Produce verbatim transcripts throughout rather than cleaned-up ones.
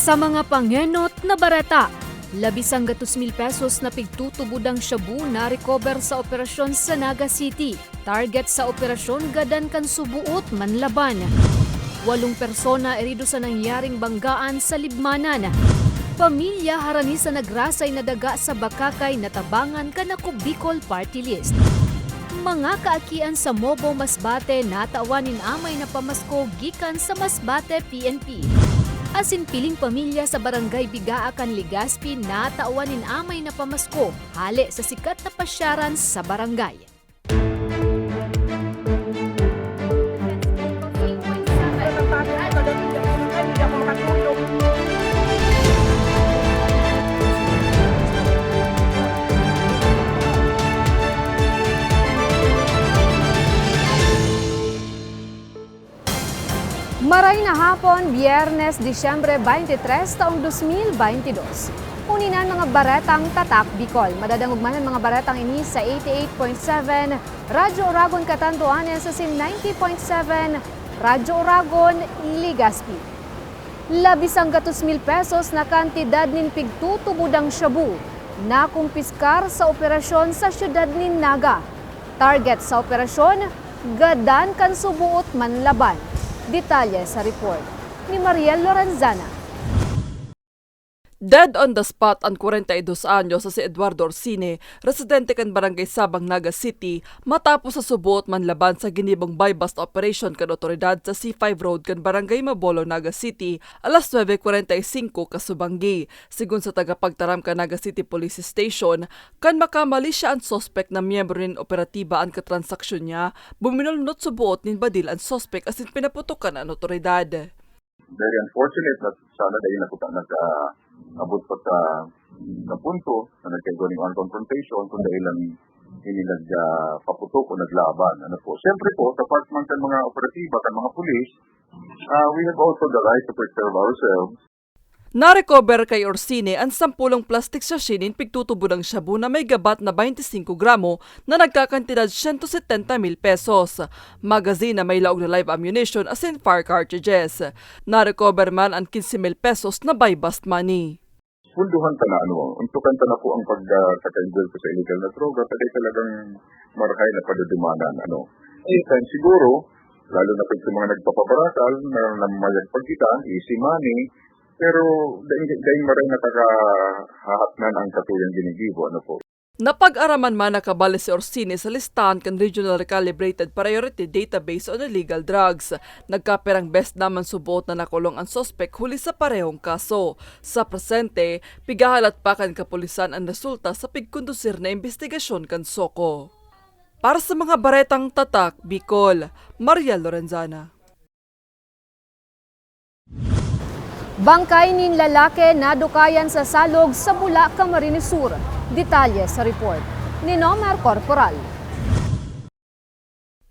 Sa mga pangenot na bareta, labisanggatos mil pesos na pigtutubodang shabu na-recover sa operasyon sa Naga City. Target sa operasyon, gadan kan suboot manlaban. Walong persona erido sa nangyaring banggaan sa Libmanan. Pamilya harani sa nagrasay na daga sa Bacacay natabangan kan Ako Bicol Party List. Mga kaakian sa Mobo, Masbate natawan nin amay na pamasko gikan sa Masbate P N P. Asin piling pamilya sa Barangay Bigaa kan Legazpi natawan nin amay na pamasko hale sa sikat na pasyaran sa barangay. Maray na hapon, Biyernes, Disyembre twenty-three, taong dos mil beintidos. Uni na an mga baretang Tatak Bicol. Madadangog man an mga baretang ini sa eighty-eight point seven Radyo Oragon, Catanduanes, asin ninety point seven Radyo Oragon, Legazpi. Labisanggatos mil pesos na kantidad nin pigtutubodang shabu nakumpiskar sa operasyon sa siyudad nin Naga. Target sa operasyon, gadan kan suboot manlaban. Detalye sa report ni Mariel Lorenzana. Dead on the spot an kwarenta y dos anyos na si Eduardo Orsine, residente kan Barangay Sabang, Naga City, matapos sa suboot manlaban sa ginibong buy-bust operation kan otoridad sa C five Road kan Barangay Mabolo, Naga City, alas nuebe kwarenta y singko kasubanggi. Sigon sa tagapagtaram kan Naga City Police Station, kan makamali siya an suspek na miyembro nin operatiba an katransaksyon niya, buminulnot suboot nin badil an suspek asin pinaputokan an otoridad. Very unfortunate na sana dahil na kita nag-, ah, abot pa sa, sa punto na nagkaigwa ning armed confrontation kung dahil lang ini nag, ah, paputok o naglaban. Ano po? Siyempre po, sa part man kan mga operatiba, kan mga pulis, ah, we have also the right to preserve ourselves. Na-recover kay Orsine an sampulong plastic sachet nin pigtutubodang shabu na may gabat na baynte singko gramo na nagkakantidad siyento setenta mil pesos, magazine na may laog na live ammunition asin fire cartridges. Na-recover man an kinse mil pesos na buy-bust money. Punduhan ta na, ano, untukan ta na po ang pag, ah, pagkainvolve sa illegal na droga, pati talagang marahay na padudumanan, ano. This time, siguro, lalo na pag sa mga nagpapabarakal na, na mayag pagkita, easy money, pero daing, daing maray na kakahahatnan ang katuyang ginigibo, ano po. Napag-araman man na kabali si Orsine sa listahan kan Regional Recalibrated Priority Database on Illegal Drugs. Nagkapirang bes naman suboot na nakulong an suspek huli sa parehong kaso. Sa presente, pigahalat pa kan kapulisan an resulta sa pigkondusir na imbestigasyon kan SOCO. Para sa mga baretang Tatak Bicol, Maria Lorenzana. Bangkay nin lalaki nadukayan sa salog sa Bula, Camarines Sur. Detalye sa report ni Nomer Corporal.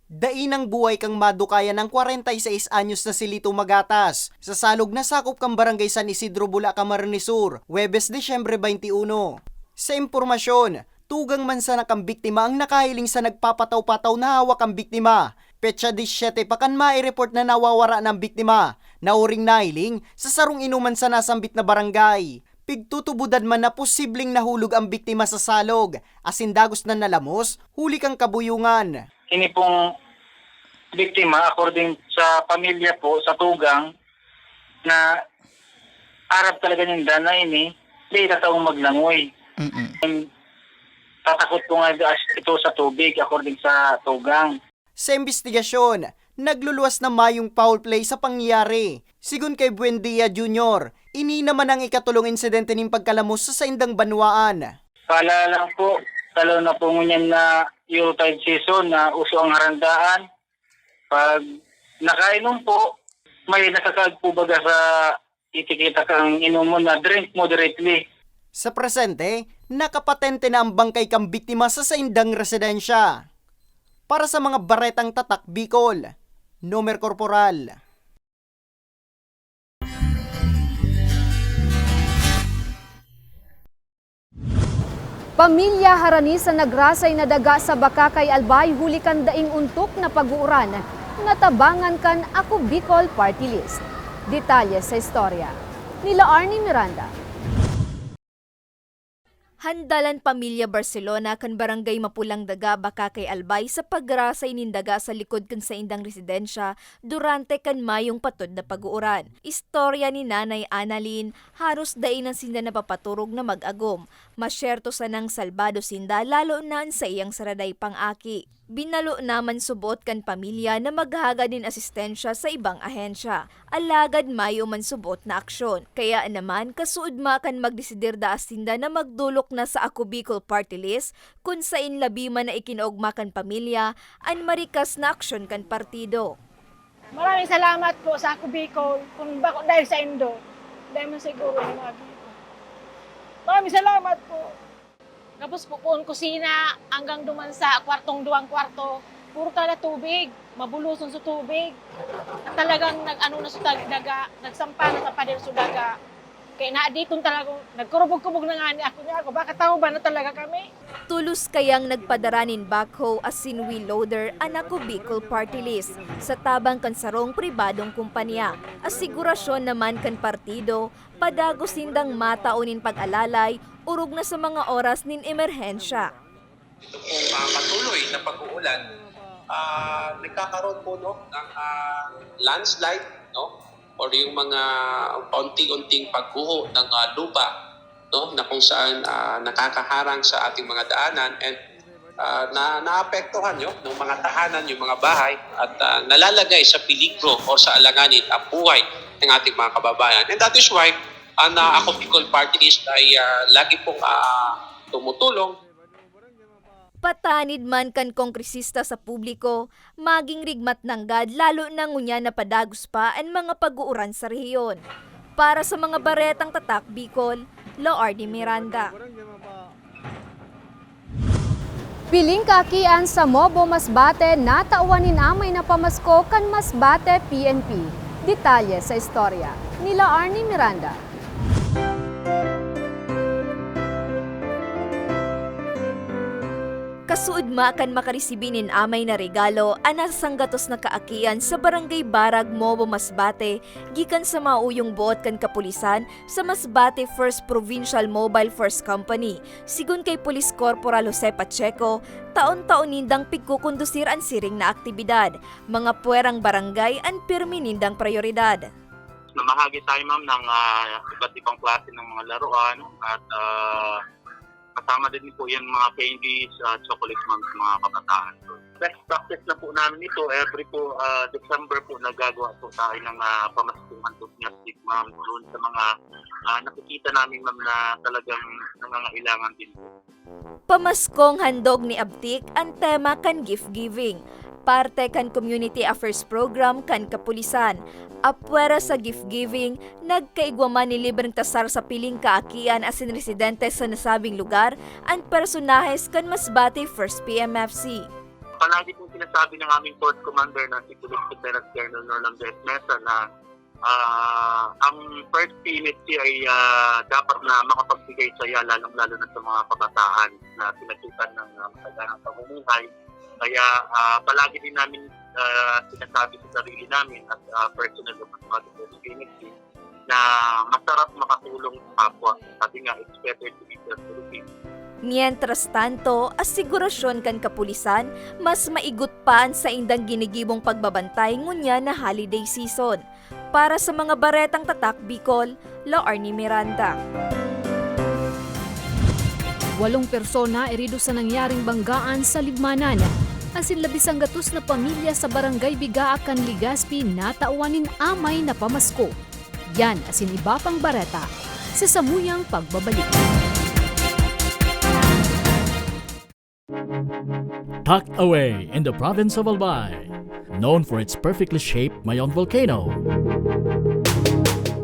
Dai nang buhay kan madukayan an kwarenta y seis anyos na si Lito Magatas, sa salog na sakop kan Barangay San Isidro, Bula, Camarines Sur, Huwebes, Disyembre twenty-one. Sa impormasyon, tugang man sana kan biktima ang nakahiling sa nagpapataw-pataw na hawak kan biktima. Petsa disiyete pa kan mai-report na nawawara na an biktima, na uring nahiling sa sarong inuman sa nasambit na barangay. Pigtutubodan man na posibleng nahulog an biktima sa salog, asin dagos na nalamos huli kan kabuyongan. Ini pong biktima, according sa pamilya po, sa tugang, na arab talaga ninda na ini, di na taong maglangoy. Mm-mm. And tatakot po nga ito sa tubig, according sa tugang. Sa imbestigasyon, nagluluwas na mayong foul play sa pangyayari. Sigon kay Buendia Junior, ini naman ang ikatolong insidente nin pagkalamos sa saindang banwaan. Paalala lang po, lalo na po ngunyan na Yuletide season na uso ang harandaan. Pag nakainom po, may nakakaag po baga sa etiketa kang inomon na drink moderately. Sa presente, nakapatente na ang bangkay kan biktima sa saindang residensya. Para sa mga baretang Tatak Bicol, Nomer Corporal. Pamilya harani sa nagrasay na daga sa Bacacay, Albay huli kan daing ontok na pag-uuran, natabangan kan Ako Bicol Party List. Detalye sa istorya. nila Arnie Miranda. Handalan pamilya Barcelona kan Barangay Mapulang Daga, Bacacay, Albay, sa pagrasay nin daga sa likod kan saindang residensya durante kan mayong patod na pag-uuran. Istorya ni Nanay Annalyn, haros dai na sinda napapaturog na mag-agom. Masyerto sanang salbado sinda, lalo na an saiyang saraday pang aki. Binalo na man subot kan pamilya na maghagad nin asistensya sa ibang ahensya, alagad mayo man subot na aksyon. Kaya naman, kasuodma kan magdesidir daa sinda na magdolok na sa Ako Bicol Party List, kun sain labi man na ikinoogma kan pamilya an marikas na aksyon kan partido. Maraming salamat po sa Ako Bicol. Kung bako dahil sa indo, dahil man siguro yung mga Bicol. Maraming salamat po. Tapos po, poon kusina hanggang duman sa kwartong duwang kwarto, puro talaga tubig, mabuloson sa tubig. Talagang nag-ano na sa tag-, daga, nagsampa na sa pader sa daga. Kaya na dito talaga, nagkurubog-kubog na nga ni ako niya ako, baka tao ba na talaga kami? Tolos kayang nagpadara nin backhoe asin wheel loader an Ako Bicol Party List sa tabang kan sarong pribadong kumpanya. Asigurasyon naman kan partido, padagos sindang matao nin pag-alalay, orog na sa mga oras nin emerhensya. Ito pong, ah, patuloy na pag-uulan, ah, nagkakaroon po, no, ng, ah, landslide, no? Or yung mga paunti-unting pagguho ng, ah, lupa, no, na kung saan, ah, nakakaharang sa ating mga daanan and, ah, na, naapektuhan, no, ng mga tahanan, yung mga bahay at, ah, nalalagay sa peligro o sa alanganin ang buhay ng ating mga kababayan. And that is why ang, ah, Ako Bicol Party List ay, ah, lagi pong, ah, tumutulong. Patanid man kan kongresista sa publiko, maging rigmat nanggad, lalo na ngunyan na padagos pa an mga pag-uuran sa rehiyon. Para sa mga Baretang Tatak Bicol, Loardy Miranda. Piling kaakian sa Mobo, Masbate, natawan nin amay na pamasko kan Masbate P N P. Detalye sa istorya nila Arnie Miranda. Kasuodma kan makaresibi nin amay na regalo an nasasanggatos na kaakian sa Barangay Barag, Mobo, Masbate, gikan sa mauyong boot kan kapulisan sa Masbate First Provincial Mobile Force Company. Sigon kay Police Corporal Jose Pacheco, taon-taon nindang pigkukondusir an siring na aktibidad. Mga puwerang barangay an pirmi nindang prayoridad. Namahagi tayo, ma'am, ng, ah, iba't ibang klase ng mga laruan at, ah, kasama din po yung mga candies, ah, chocolates, ma'am, sa mga kabataan. Best practice na po namin ito. Every po, ah, December po nagagawa po tayo ng, ah, pamaskong handog ni Astig, ma'am, doon sa mga, ah, nakikita namin, ma'am, na talagang nangangailangan din po. Pamaskong handog ni Abtik an tema kan gift giving. Parte kan Community Affairs Program kan kapulisan. Apwera sa gift giving, nagkaigwa man nin libreng tasar sa piling kaakian asin residente sa nasabing lugar an personahes kan Masbate First P M F C. Palagi pong sinasabi ng aming Force Commander na si Police Lieutenant Colonel Norlan Diaz Mesa na, ah, ang First P M F C ay, ah, dapat na makapagbigay saya, lalong-lalo na sa mga kabataan na pinagkutan ng, ah, masaganang pamumuhay. Kaya, ah, palagi din namin, ah, sinasabi sa sarili namin at, ah, personal na mga First P M F C na masarap makatulong sa kapwa. Sabi nga, "It's better to be just to be." Mientras tanto, asigurasyon kan kapulisan, mas maigot pa an saindang ginigibong pagbabantay ngunyan na holiday season. Para sa mga Baretang Tatak Bicol, Loarny Miranda. Walong persona erido sa nangyaring banggaan sa Libmanan. Asin labisang gatos na pamilya sa Barangay Bigaa kan Legazpi natawan nin amay na pamasko. Yan asin iba pang bareta sa samuyang pagbabalik. Tucked away in the province of Albay, known for its perfectly shaped Mayon volcano,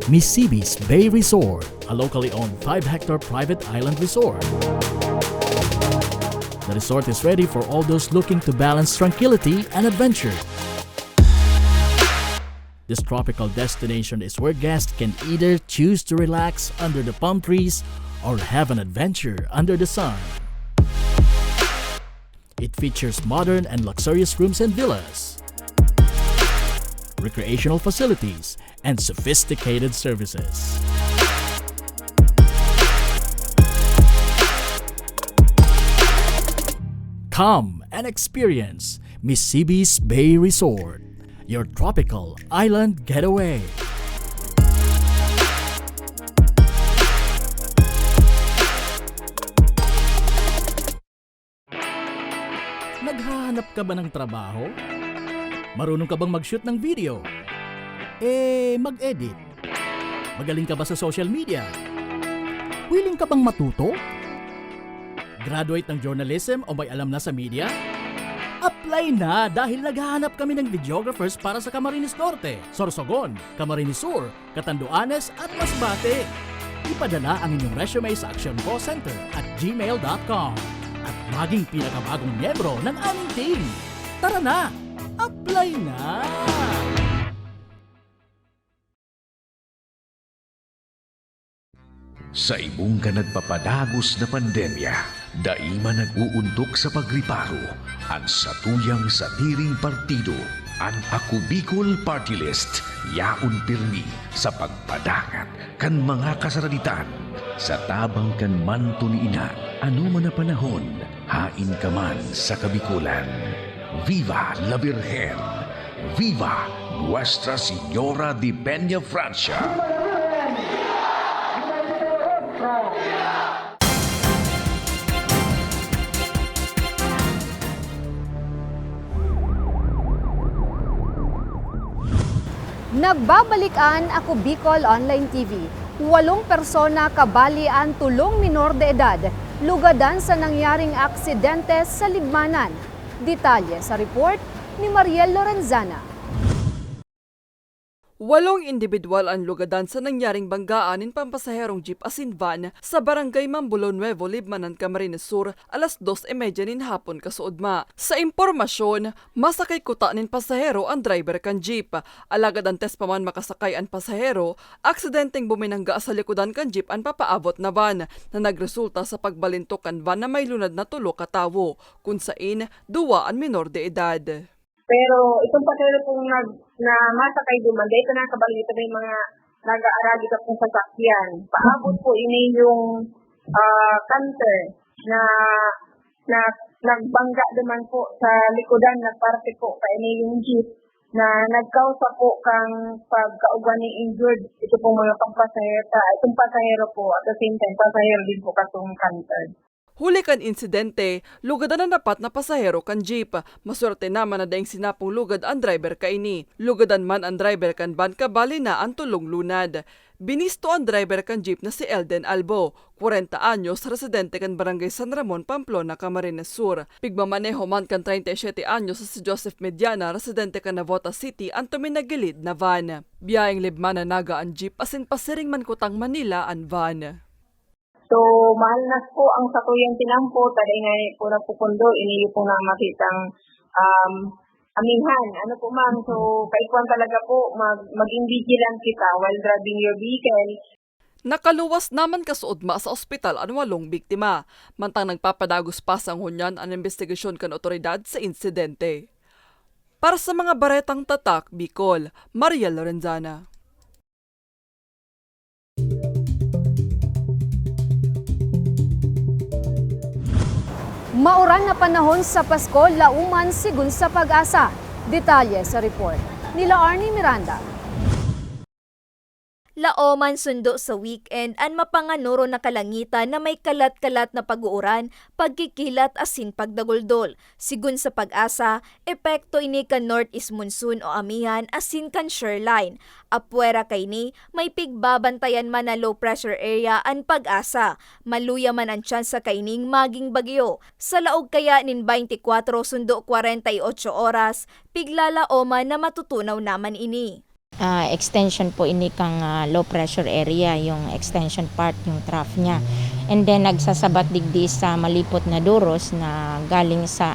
Misibis Bay Resort, a locally owned five-hectare private island resort. The resort is ready for all those looking to balance tranquility and adventure. This tropical destination is where guests can either choose to relax under the palm trees or have an adventure under the sun. It features modern and luxurious rooms and villas, recreational facilities, and sophisticated services. Come and experience Misibis Bay Resort, your tropical island getaway. Naghahanap ka ba ng trabaho? Marunong ka bang mag-shoot ng video? Eh, mag-edit? Magaling ka ba sa social media? Willing ka bang matuto? Graduate ng journalism o may alam na sa media? Apply na, dahil naghahanap kami ng videographers para sa Camarines Norte, Sorsogon, Camarines Sur, Catanduanes at Masbate. Ipadala ang inyong resume sa actioncallcenter at gmail dot com at maging pinakabagong miyembro ng aming team. Tara na! Apply na! Sa ibong kan nagpapadagos na pandemya, dai man nag-uuntok sa pagriparo an satuyang sadiring partido. An Ako Bicol Party List yaon pirmi sa pagpadangat kan mga kasaraditan. Sa tabang kan manto ni Ina, anoman na panahon, haen ka man sa Kabikolan. Viva la Virgen! Viva Nuestra Señora de Peña Francia! Nagbabalik an Ako Bicol Online T V. Walong persona kabali an tolong minor de edad, lugadan sa nangyaring aksidente sa Libmanan. Detalye sa report ni Mariel Lorenzana. Walong indibidwal an lugadan sa nangyaring banggaan nin pampasaherong jeep asin van sa Barangay Mambulo Nuevo, Libmanan, Camarines Sur, alas dos y media nin hapon kasuodma. Sa impormasyon, masakay kuta nin pasahero an driver kan jeep. Alagad antes pa man makasakay an pasahero, aksidenteng buminangga sa likodan kan jeep an papaabot na van, na nagresulta sa pagbalintok kan van na may lunad na tolo ka tawo, kun sain duwa an minor de edad. Pero itong pasahero pong nag-, na masakay duman, dahil ito nakabalik, ito na yung mga nag-aaragi ka pong sasakyan. Paabot po ini yung, ah, canter na, na nagbangga duman po sa likodan na parte po, kaini yung jeep na nagkausa po kang pagkaugwa ni injured. Ito pong mga pagpasahero, itong pasahero po, at the same time, pasahero din po katong canter. Huli kan insidente, lugadan an apat na pasahero kan jeep. Maswerte naman na daing sinapong lugad an driver kaini. Lugadan man an driver kan van, kabali na an tolong lunad. Binisto an driver kan jeep na si Elden Albo, kwarenta anyos, residente kan Barangay San Ramon, Pamplona, Camarines Sur. Pigmamaneho man kan treinta y siete anyos na si Joseph Mediana, residente kan Navotas City, an tuminagilid na van. Biyayeng Libmanan, Naga an jeep asin pasiring man kutang Manila an van. So, mahalnas po ang satuyang tinampo, ta dai ngani po nagpupundo, ini pong namakitang, um, amihan. Ano po, ma'am? So, kaigwan talaga po, mag-, maging vigilant kita while driving your vehicle. Nakaluwas naman kasuodma sa ospital an walong biktima, mantang nagpapadagos pa sa ngunyan an imbestigasyon kan awtoridad sa insidente. Para sa mga baretang Tatak Bicol, Mariel Lorenzana. Mauran na panahon sa Pasko, laoman, sigon sa PAGASA. Detalye sa report nila Arnie Miranda. Laoman sundo sa weekend an mapanganuron na kalangitan na may kalat-kalat na pag-uuran, pagkikilat asin pagdaguldol. Sigon sa PAGASA, epekto ini kan northeast monsoon o amihan asin kan shoreline. Apwera kaini, may pigbabantayan man na low pressure area an PAGASA. Maluya man an tsansa kaining maging bagyo. Sa laog kaya nin twenty-four sundo kwarenta y ocho oras, piglalaoman na matutunaw naman ini. Ah, extension po ini kang, ah, low pressure area, yung extension part, yung trough niya. And then, nagsasabat digdi sa malipot na duros na galing sa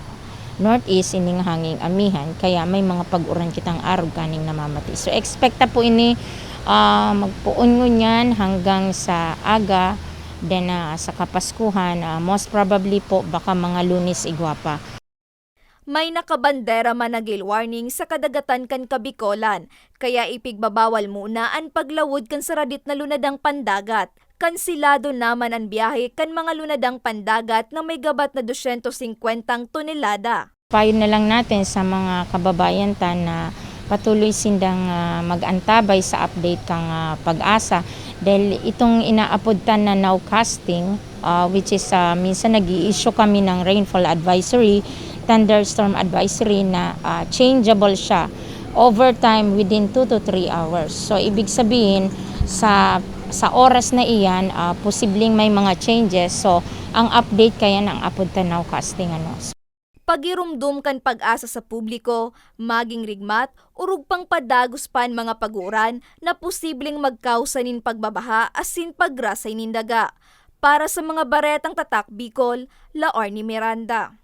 northeast, ining hanging amihan, kaya may mga pag-uran kitang arog kaning namamati. So, expect ta po ini, ah, magpoon ngunyan hanggang sa aga, then, ah, sa Kapaskuhan, ah, most probably po, baka mga Lunes igwa pa. May nakabandera man na gale warning sa kadagatan kan Kabikolan, kaya ipigbabawal muna an paglawod kan saradit na lunadang pandagat. Kanselado naman an biyahe kan mga lunadang pandagat na may gabat na dosyentos singkwentang tonelada. Payo na lang natin sa mga kababayan ta na patuloy sindang, ah, mag-antabay sa update kan, ah, PAGASA, dahil itong inaapod ta na nowcasting, ah, which is, ah, minsan nag-i-issue kami ng rainfall advisory, thunderstorm advisory na, ah, changeable siya over time within two to three hours. So, ibig sabihin, sa, sa oras na iyan, ah, posibleng may mga changes. So, ang update kaya na ang apod ta nowcasting, ano. Pagiromdom kan PAGASA sa publiko, maging rigmat, orog pang padagos pa an mga pag-uuran na posibleng magkausa nin pagbabaha asin pagrasay nin daga. Para sa mga baretang Tatak Bicol, Laorne Miranda.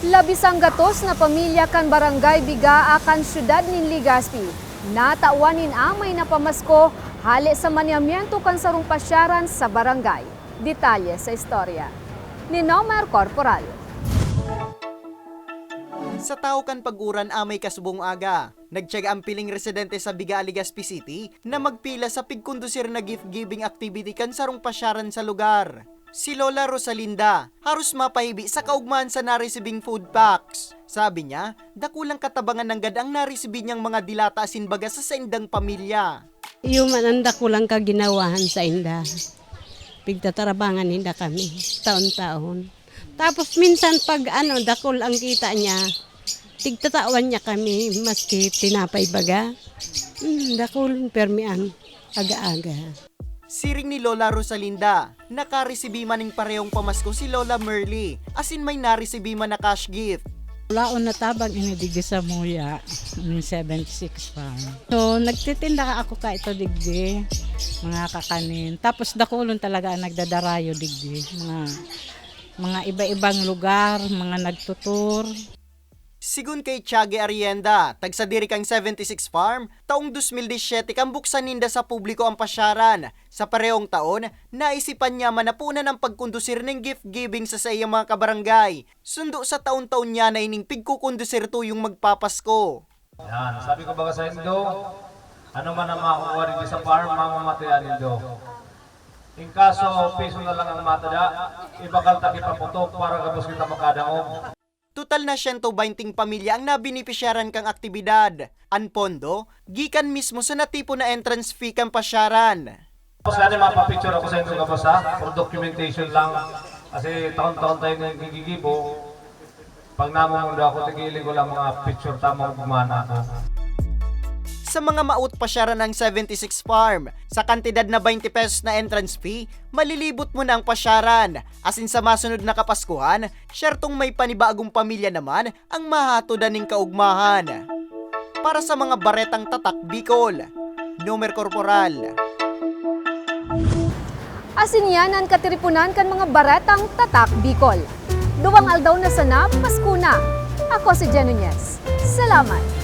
Labisang gatos na pamilya kan Barangay Bigaa kan siyudad nin Legazpi, natawan nin amay na pamasko hale sa maneamiento kan sarong pasyaran sa barangay. Detalye sa istorya ni Nomer Corporal. Sa tahaw kan pag-uran amay kasubong aga, nagtiyaga an piling residente sa Bigaa, Legazpi City na magpila sa pigkondusir na gift-giving activity kan sarong pasyaran sa lugar. Si Lola Rosalinda, haros mapahibi sa kaugmahan sa naresibing food packs. Sabi niya, dakulang katabangan nanggad ang naresibi niyang mga dilata asin baga sa saindang pamilya. Iyo man an dakulang kaginawahan sainda. Pigtatarabangan ninda kami, taon-taon. Tapos minsan pag ano, dakul ang kita niya, tigtatawan niya kami, maski tinapay baga. Hmm, dakul, permi an aga-aga. Siring ni Lola Rosalinda, nakaresibi man ning parehong pamasko si Lola Merly, asin may naresibi man na cash gift. Laon na tabang ini digdi sa Muya, ning seventy-six farm. So, nagtitinda ako ka ito digdi, mga kakanin. Tapos dakulon talaga ang nagdadarayo digdi, mga, mga iba-ibang lugar, mga nagtutur. Sigon kay Tiago Arrienda, tagsadiri kan seventy-six Farm, taong dos mil disiyete kan buksan ninda sa publiko ang pasyaran. Sa parehong taon, naisipan niya man na punan ang pagkondusir nin gift giving sa saiyang mga kabarangay. Sundo sa taon-taon niya na ining pigkukondusir tuyong magpapasko. Yan, sabi ko baga sa indo, ano man ang makukuha dito sa farm, mamamatean nindo. In kaso, piso na lang ang matada, ibakal ta kita putok para gabos kita makadangog. Total na siyento baynting pamilya ang nabenepisyaran kan aktibidad. An pondo, gikan mismo sa natipon na entrance fee kan pasyaran. Tapos gani, mapapicture ako sa indo gabos, ha? For documentation lang. Kasi taon-taon tayo naggigibo. Pag namumundo ako, tigiling ko lang mga picture, tamang gumana ako. Sa mga maot pasyaran ang seventy-six Farm, sa kantidad na baynte pesos na entrance fee, malilibot mo na ang pasyaran. Asin sa masunod na Kapaskuhan, syertong may panibagong pamilya naman ang mahatodan nin kaugmahan. Para sa mga baretang Tatak Bicol, Nomer Corporal. Asin yan an katiriponan kan mga baretang Tatak Bicol. Duwang aldaw na sana, Pasko na. Ako si Jen Nunez. Salamat!